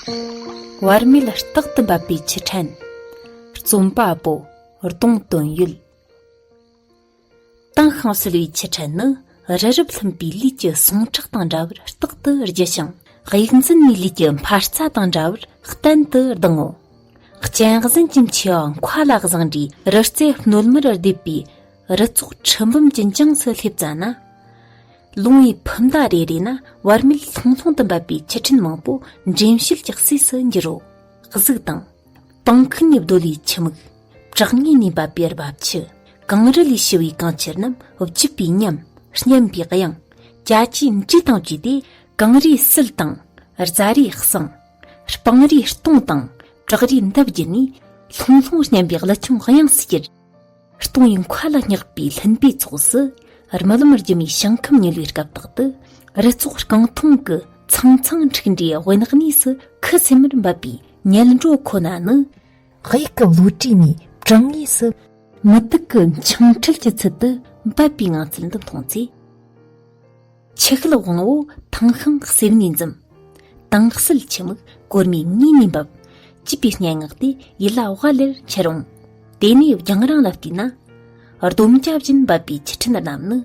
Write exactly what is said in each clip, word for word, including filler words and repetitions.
བར་མེད་རྟག་ཏུ་འབབ་པའི་ཆུ་ཕྲན། རྩོམ་པ་པོ། གདོང་དོན་ཡོད། ཏང་ཤང་སིལ་བའི་ཆུ་ཕྲན་ནི་རི་རབ་ལྷུན་པོའི་ལུས་ཀྱི་ཟུངས་ཁྲག་དང་འདྲ་བར་རྟག་ཏུ་རྒྱུ་ཞིང་། དབྱིག་མཚན་ནི་ལུས་ཀྱི་འཕར་རྩ་དང་འདྲ་བར་གཏན་དུ་ལྡང་ངོ་། གཅན་གཟན་གྱི་མཆེ་བ་མཁའ་ལ་བཟུང་འདྲའི་རི་རྩེ་སྣོལ་མར་རྡེབ་པའི་རི་ཚོགས་ཁྲི་འབུམ་གྱི་འཇིངས་སུ་སླེབས་ཙ་ན། ལུང་བའི་ཕུ་མདའ་རེ་རེ་ན་བར་མེད་ལྷུང་ལྷུང་དུ་འབབ་པའི་ཆུ་ཕྲན་མང་པོ་འགྲེམས་བྱེད་ཀྱི་རྩིས་སུ་འགྱུར་རོ། གཟུགས་དང་། པང་ཁུན་ནས་བརྡོལ་བའི་ཆུ་མིག་བྲག་ངོས་ནས་འབབ་པའི་རྦབ་ཆུ། གངས་རི་ལས་ཞུ་བའི་གངས་ཆུ་རྣམས་བརྗིད་པའི་ཉམས། སྙན་པའི་དབྱངས། རྒྱ་ཆེའི་འབྲས་དང་བཅས་ཏེ། གངས་རིའི་སིལ་དང་། རྫ་རིའི་བསང་། སྤང་རིའི་སྟོང་དང་། བྲག་རིའི་འདབ་བརྒྱུད་ནས། ལྷུང་ལྷུང་སྙན་པའི་གླུ་ཆུང་དབྱངས་སུ་གྱེར། སྟོང་ཡི་མཁའ་ལ་སྙེགས་པའི་ལྷུན་པོའི་ཚོགས་སུ། རྨི་ལམ་སྒྱུ་མའི་ཞིང་ཁམས་མྱུལ་བའི་སྐབས་དག་ཏུ། རི་ཚོགས་རྐང་འཐུང་གི་ཚང་ཚང་འཁྲིགས་འདྲའི་དབེན་གནས་སུ་ཁུ་སིམ་མེར་འབབ་པའི་ཉལ་འགྲོ་ཁོ་ན་ནི། དབྱུག་གི་བློ་གྲོས་ནས་བྲང་ངོས་སུ། མུ་ཏིག་གི་འཕྱང་འཕྲུལ་གྱི་ཚུལ་དུ་འབབ་པའི་ངང་ཚུལ་འདི་མཐོང་ཚེ། ཆུ་ཤེལ་དབང་བོ་ཐང་ཤིང་གསེབ་ནས་འཛུམ། དྭངས་གསལ་ཆུ་མིག་གོར་མའི་ངོས་ནས་འབབ། ཅེས་པའི་སྙན་ངག་དེ་ཡིད་ལ་བ་ལེར་འཆར་འོང་། དེ་ནས་རྒྱང་རིང་ལ་བལྟས་ན། སྡོམ་རྒྱ་བཞིན་འབབ་པའི་ཆུ་ཕྲན་རྣམས་ནི།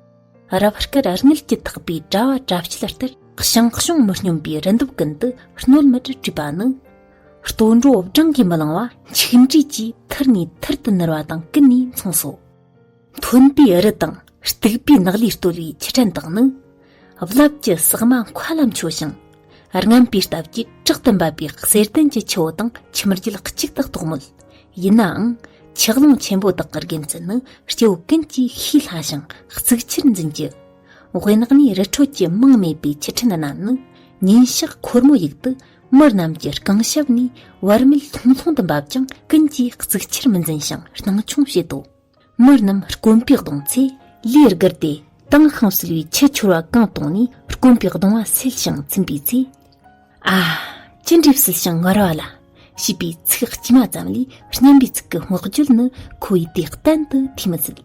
རབ་དཀར་དངུལ་གྱིས་ཐགས་པའི་དྲ་བ་དྲ་ཕྱེད་ལྟར་ཞང་ཞུང་མི་སྙོམས་པའི་རི་འདབས་ཀུན་ཏུ་སྣོལ་མར་བྲིས་པ་ནི། ལྟོ་འགྲོ་བགྲང་གིས་མི་ལང་བ་འཆིག་འདྲིས་ཀྱིས་ཐུར་ནས་ཐུར་དུ་ནུར་བ་དང་ཀུན་ནས་མཚུངས་སོ། མཐོན་པོའི་རི་དང་སྟུག་པོའི་ནགས་ལས་བརྟོལ་བའི་ཆུ་ཕྲན་དག་ནི། རླབས་ཀྱི་ཟེགས་མ་མཁའ་ལ་འཕྱོ་ཞིང་། རྔམ་པའི་སྟབས་ཀྱིས་དྲག་ཏུ་འབབ་པའི་གསེར་ལྡན་གྱི་ཆུ་བོ་དང་ཆུ་མིག་རྒྱུད་གཅིག་ཏུ་གཏོགས་མོད། ཡིན་ནའང་། ཆུ་ཀླུང་ཆེན་པོ་དག་གི་དགེ་མཚན་ནི་སྐྱེ་བོ་ཀུན་གྱིས་ཤེས་སླ་ཞིང་གཙུག་ཆེར་འཛིན་རྒྱུ། དབེན་གནས་རི་ཁྲོད་ཀྱི་མིང་མེད་པའི་ཆུ་ཕྲན་རྣམས་ནི། ཉིན་ཞག་འཁོར་མོ་ཡུག་ཏུ་མི་རྣམས་ཀྱི་རྐང་ཞབས་ནས་བར་མེད་ལྷུང་ལྷུང་དུ་འབབ་ཀྱང་ཀུན་གྱིས་གཙུག་ཆེར་མི་འཛིན་ཞིང་སྣང་ཆུང་བྱེད་དོ། མི་རྣམས་དཀོན་པས་གདུང་ཚེ་ལུས་བསྒུལ་ཏེ་ཏང་ཤང་སིལ་བའི་ཆུ་ཆོར་བ་གང་བཏུངས་ནས་དཀོན་པའི་གདུང་བ་སེལ་ཞིང་ཚིམ་པའི་ཚེ། ཨ། ཅི་འདྲའི་བསིལ་ཞིང་མངར་བ་ལ། ཞེས་པའི་ཚིག་དཀྱུས་མ་ཙམ་ལས་སྙན་པའི་ཚིག་གི་བསྔགས་བརྗོད་ནི་ཁོ་བོའི་དེ་གཏན་དུ་ཐོས་མི་སྲིད།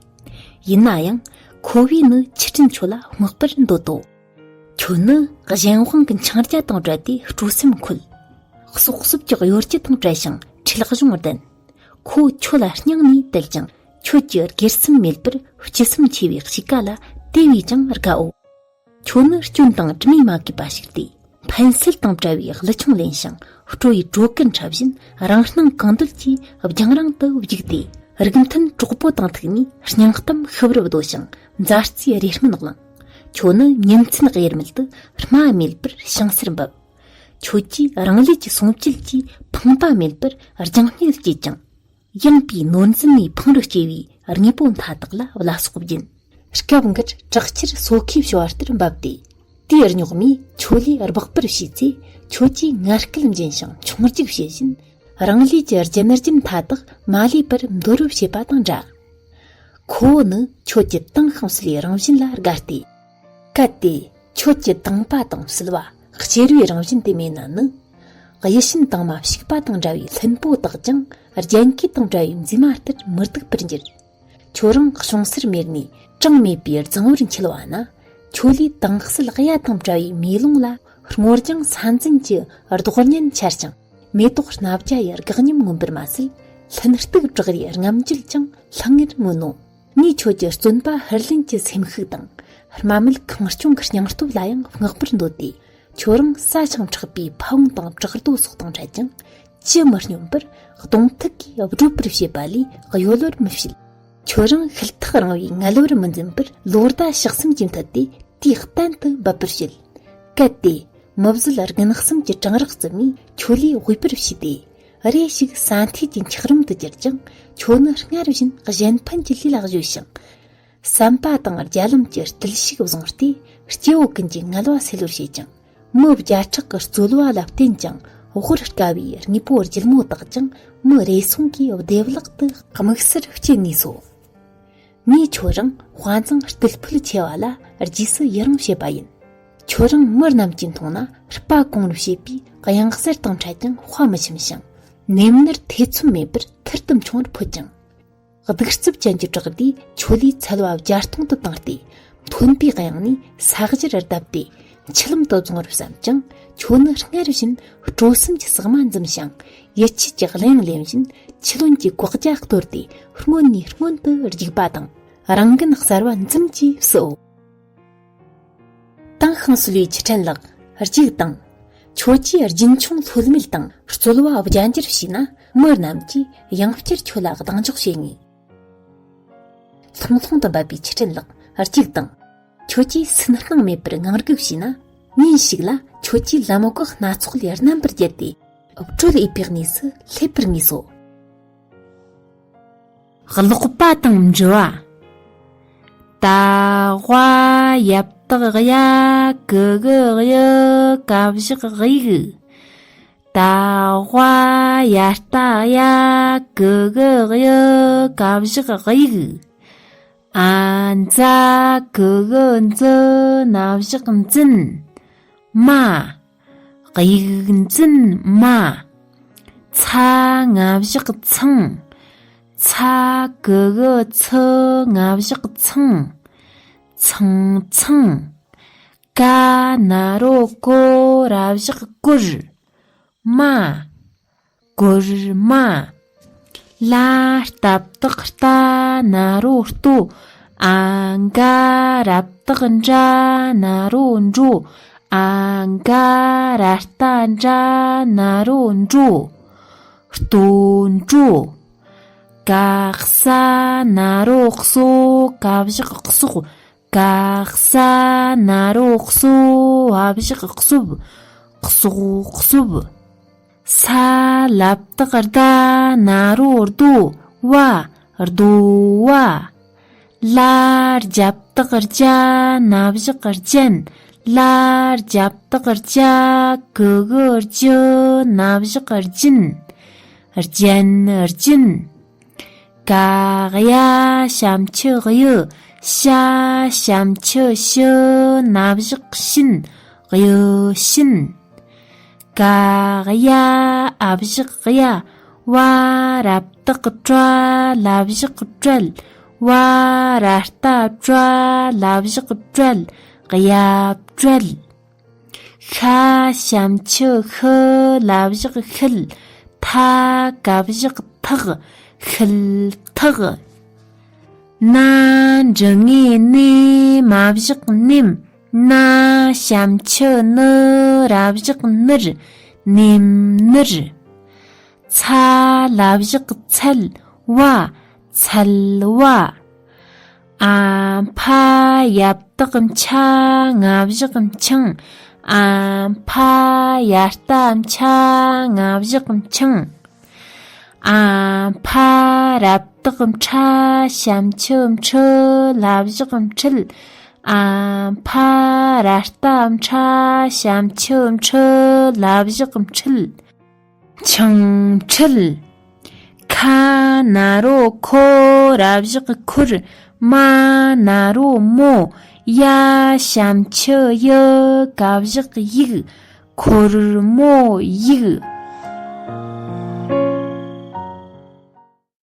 ཡིན་ན་ཡང་ཁོ་བོས་ནི་ཆུ་ཕྲན་ཁྱོད་ལ་བསྔགས་པར་འདོད་དོ། ཁྱོད་ནི་གཞན་དབང་གི་འཆིང་རྒྱ་དང་བྲལ་ཏེ་སྤྲོ་སེམས་འཁོལ། གསོག་གསོབ་ཀྱི་གཡོ་སྒྱུ་དང་བྲལ་ཞིང་ཁྲེལ་གཞུང་ལྡན། ཁོ་ཁྱོད་ལ་སྙིང་ནས་དད་ཅིང་ཁྱོད་ཀྱི་སྒེར་སེམས་མེད་པར་སྤྱི་སེམས་ཆེ་བའི་གཤིས་ཀ་ལ་དེ་བས་ཀྱང་དགའོ། ཁྱོད་ནི་སྐྱོན་དང་དྲི་མས་མ་གོས་པ་ཞིག་སྟེ། ཕན་སེལ་དང་བྲལ་བའི་གླུ་ཆུང་ལེན་ཞིང་སྤྲོ་བའི་བྲོ་ཀུན་འཁྲབ་བཞིན་རང་སྣང་གང་འདུལ་གྱིས་རྒྱང་རིང་དུ་བརྒྱུགས་ཏེ་རིགས་མཐུན་གྲོགས་པོ་དང་ཐུག་ནས་སྙིང་གཏམ་ཤུབས་རབ་བརྡོལ་ཞིང་མཛའ་བརྩེའི་རེ་སྨོན་བླངས། ཁྱོད་ནི་ཉིན་མཚན་དབྱེར་མེད་དུ་སྨྲ་མེད་པར་ཞིང་སར་འབབ། ཁྱོད་ཀྱིས་རང་ལུས་ཀྱི་སྲུང་བཅད་ཀྱིས་ཕངས་པ་མེད་པར་རྒྱང་སྙེག་བྱེད་ཅིང་། ཡངས་པའི་ནོར་འཛིན་ནས་ཕང་རུ་སྐྱེ་བའི་དངོས་པོ་མཐའ་དག་ལ་བླ་སྲོག་སྦྱིན། སྐབས་འགར་དྲག་ཆེར་སོ་ཁའི་བྱ་བ་ལྟར་འབབ་སྟེ། དེའི་རྙོག་མས་ཁྱོད་ལས་སྦགས་པར་བྱས་ཚེ་ཁྱོད་ཀྱིས་ངར་སྐད་འབྱིན་ཞིང་ཆུང་རྒྱུག་བྱེད་བཞིན། རང་ལུས་ཀྱི་རྒྱུ་ནོར་རྒྱུན་མཐའ་དག་མ་ལུས་པར་འདོར་རོ་བྱེད་པ་དང་འདྲ། ཁོ་བོ་ནི་ཁྱོད་ཀྱི་ཏང་ཤང་སིལ་བའི་རང་བཞིན་ལ་དགའ་སྟེ། གལ་ཏེ་ཁྱོད་ཀྱི་དང་པ་དང་བསིལ་བ་གཅེར་བུའི་རང་བཞིན་དེ་མེད་ན་ནི། གཡུལ་ཞེན་དྭངས་མ་ཕྱུག་པ་དང་འདྲ་བའི་ལྷུན་པོ་དག་ཀྱང་རྒྱན་གོས་དང་བྲལ་བའི་མཛེས་མ་ལྟར་མི་སྡུག་པར་འགྱུར། ཁྱོད་རང་གཤོང་སར་མེར་ནས་གྲངས་མེད་པའི་རྫིང་བུར་འཁྱིལ་བ་ན། ཁྱོད་ལས་དྭངས་གསལ་གཡའ་དང་བྲལ་བའི་མེ་ལོང་ལ་སྔོ་ལྗང་ས་འཛིན་གྱི་རྡོག་བརྙན་འཆར་ཞིང་། མེ་ཏོག་སྣ་བརྒྱ་ཡི་སྒེག་ཉམས་མངོན་པར་མ་ཟད། ལྷུན་སྟུག་བྲག་རིའི་རྔམ་བརྗིད་ཀྱང་ལྷང་ངེར་མངོན་ནོ། ངས་ཁྱོད་ཀྱི་བརྩོན་པ་ཧུར་ལེན་གྱི་སེམས་ཤུགས་དང་། རྨ་མེད་ཁེངས་སྐྱུང་གི་སྙིང་སྟོབས་ལ་ཡང་བསྔགས་པར་འདོད་དེ། ཁྱོད་རང་སྲ་ཞིང་མཁྲེགས་པའི་ཕ་བོང་དང་བྲག་རྡོ་སོགས་དང་འཕྲད་ཅིང་། ཅི་མི་སྙོམས་པར་གདོང་ཐུག་གིས་སྒྲོལ་བར་བྱེད་པ་ལས་གཡོ་ལོར་མི་བྱེད། ཁྱོད་རང་ཤུལ་ཐག་རིང་བའི་ངལ་བར་མི་འཛེམ་པར་ལོ་ཟླ་ཕྱོགས་གསུམ་གྱིས་མཐུད་དེ་དུས་གཏན་དུ་འབབ་པར་བྱེད། གལ་ཏེ་མི་བཟད་དགུན་གསུམ་གྱི་གྲང་རེག་རྩུབ་མས་ཁྱོད་ལས་དབུས་པར་བྱས་ཏེ། རེ་ཞིག་ས་མཐིལ་གྱི་འཁྱགས་རོམ་དུ་གྱུར་ཀྱང་ཁྱོད་ནི་སྔར་བཞིན་གཞན་ཕན་གྱི་ལས་ལ་གཞོལ་ཞིང་། བསམ་པ་དང་རྒྱ་ལམ་གྱི་རྟུལ་ཞུགས་བཟུང་སྟེ་སྐྱེ་བོ་ཀུན་གྱི་ངལ་བ་སེལ་བར་བྱེད་ཅིང་། མི་བརྒྱ་ཕྲག་གི་རྩོལ་བ་ལ་བརྟེན་ཀྱང་དབོར་དཀའ་བའི་དངོས་པོ་སྒྱུ་མོ་དག་ཀྱང་མི་རེ་ཟུང་གིས་བདེ་བླག་ཏུ་དམིགས་བསལ་སྐྱེ་ནུས་སོ། ངས་ཁྱོད་རང་དཔའ་མཛངས་རྟུལ་ཕོད་ཆེ་བ་ལ་རྗེས་སུ་ཡི་རང་བྱེད་པ་ཡིན། ཁྱོད་རང་མི་རྣམས་ཀྱིས་མཐོང་ན་དཔའ་གོང་རུ་བྱེད་པའི་གཡང་གཟར་དང་འཕྲད་ཀྱང་དཔའ་མི་ཞུམ་ཞིང་། ནེམ་ནུར་ཐེ་ཚོམ་མེད་པར་ཐུར་དུ་མཆོང་བར་ཕོད་ཅིང་། གདུག་རྩུབ་ཅན་གྱི་བྲག་རྡོས་ཁྱོད་ལས་ཚལ་བ་བརྒྱ་སྟོང་དུ་བཏང་སྟེ། མཐོན་པོའི་གཡང་ནས་ས་གཞིར་བརྡབས་ཏེ། ། ཆུ་ལམ་དུ་བཙོང་བར་བསམ་ཀྱང་ཁྱོད་ནི་སྔར་བཞིན་སྤྲོ་སེམས་ཀྱི་ཟེགས་མ་འཛིན་ཞིང་ཡིད་ཆད་ཀྱི་གླུ་དབྱངས་ལེན་བཞིན་ཆུ་ལོན་གྱི་སྒོག་རྒྱ་གཏོར་ཏེ་སྔོན་ནས་སྔོན་དུ་རྒྱུག་པ་དང་རང་འགན་གསར་བ་འཛིན་གྱིས་སུའོ། ཏང་ཤང་སུ་ལུའི་ཆུ་ཕྲན་ལགས་རྒྱུགས་དང་། ཁྱོད་ཀྱིས་རྒྱུན་འཁྱོངས་ལྷོད་མེད་དང་རྩོལ་བ་བརྒྱ་འགྱུར་བྱས་ན་མི་རྣམས་ཀྱིས་ཡང་བསྐྱར་ཁྱོད་ལ་གདེང་འཇོག་བྱེད་ངེས། ལྷུང་ལྷུང་དུ་འབབ་པའི་ཆུ་ཕྲན་ལགས་རྒྱུགས་དང་། ཁྱོད་ཀྱིས་སུན་སྣང་མེད་པར་ངང་རྒྱུགས་བྱས་ན། ཉིན་ཞིག་ལ་ཁྱོད་ཀྱིས་ལམ་འགག་སྣ་ཚོགས་ལས་རྣམ་པར་རྒྱལ་ཏེ་བགྲོད་འོས་པའི་གནས་སུ་སླེབས་པར་ངེས་སོ། ཀློག་པ་དང་འབྲི་བ། ད་ཝ་ཡ་བཏགས་གཡ་གུ་གུ་གཡུ་ཀ་བཞག་གཡུག་ད་ཝ་ཡ་བཏགས་ཡ་གུ་གུ་གཡུ་ཀ་བཞག་གཡུག་ཨ་འཛ་གུ་གུ་འཛུ་ན་བཞག་འཛིན། མ། གཡུག་འཛིན་མ། ཚ་ང་བཞག་ཚང་། ཚ་གུ་གུ་ཚུ་ང་བཞག་ཚང་། ཚང་ཚང་། ཀ་ན་རོ་ཀོ་ར་བཞག་ཀུར། མ། གུར་མ། ལ་རྟ་བཏགས་རྟ་ན་རོ་རྟོ། ཨ་འགའ་ར་བཏགས་འགྲ་ན་རོ་འགྲོ། ཨ་འགའ་ར་རྟ་འགྲ་ན་རོ་འགྲོ། རྟོ་འགྲོ། ག་ས་ན་རོ་གསོ་ཀ་བཞག་གསོག་ག་ས་ན་རོ་གསོ་བ་བཞག་གསོབ། གསོག་གསོབ། ས་ལ་བཏགས་རྡ་ན་རོ་རྡོ་བ། རྡོ་བ། ལ་རྒྱ་བཏགས་རྒྱ་ན་བཞག་རྒྱན། ལ་རྒྱ་བཏགས་རྒྱ་གུ་གུ་རྒྱུ་ན་བཞག་རྒྱུན། རྒྱན་རྒྱུན། ག་གཡ་ཞབས་མཆུ་གཡུ། ཞ་ཞབས་མཆུ་ཞུ་ན་བཞག་ཞུན། གཡུ་ཞུན། ག་གཡ་འ་བཞག་གཡའ། བ་ར་བཏགས་བྲ་ལ་བཞག་བྲལ། བ་ར་རྟ་བྲ་ལ་བཞག་བྲལ། གཡའ་བྲལ། ཤ་ཞབས་མཆུ་ཤུ་ལ་བཞག་ཤུལ། ཐ་ག་བཞག་ཐག་ཤུལ་ཐག་ན་འབྲུ་ལྔའི་ནེ་མ་བཞག་ནེམ། ན་ཞབས་མཆུ་ནུ་ར་བཞག་ནུར། ནེམ་ནུར། ཚ་ལ་བཞག་ཚལ་བ། ཚལ་བ། ཨ་ཕ་ཡ་བཏགས་འཕྱ་ང་བཞག་འཕྱང་། ཨ་ཕ་ཡ་རྟ་འཕྱ་ང་བཞག་འཕྱང་། ཨ་ཕ་ར་བཏགས་འཕྲ་ཞབས་མཆུ་འཕྲུ་ལ་བཞག་འཕྲུལ། ཨ་ཕ་ར་རྟ་འཕྲ་ཞབས་མཆུ་འཕྲུ་ལ་བཞག་འཕྲུལ། འཕྱང་འཕྲུལ། ཁ་ན་རོ་ཁོ་ར་བཞག་ཁུར། མ་ན་རོ་མོ། ཡ་ཞབས་མཆུ་ཡུ་ག་བཞག་ཡུག་ཁོར་མོ་ཡུག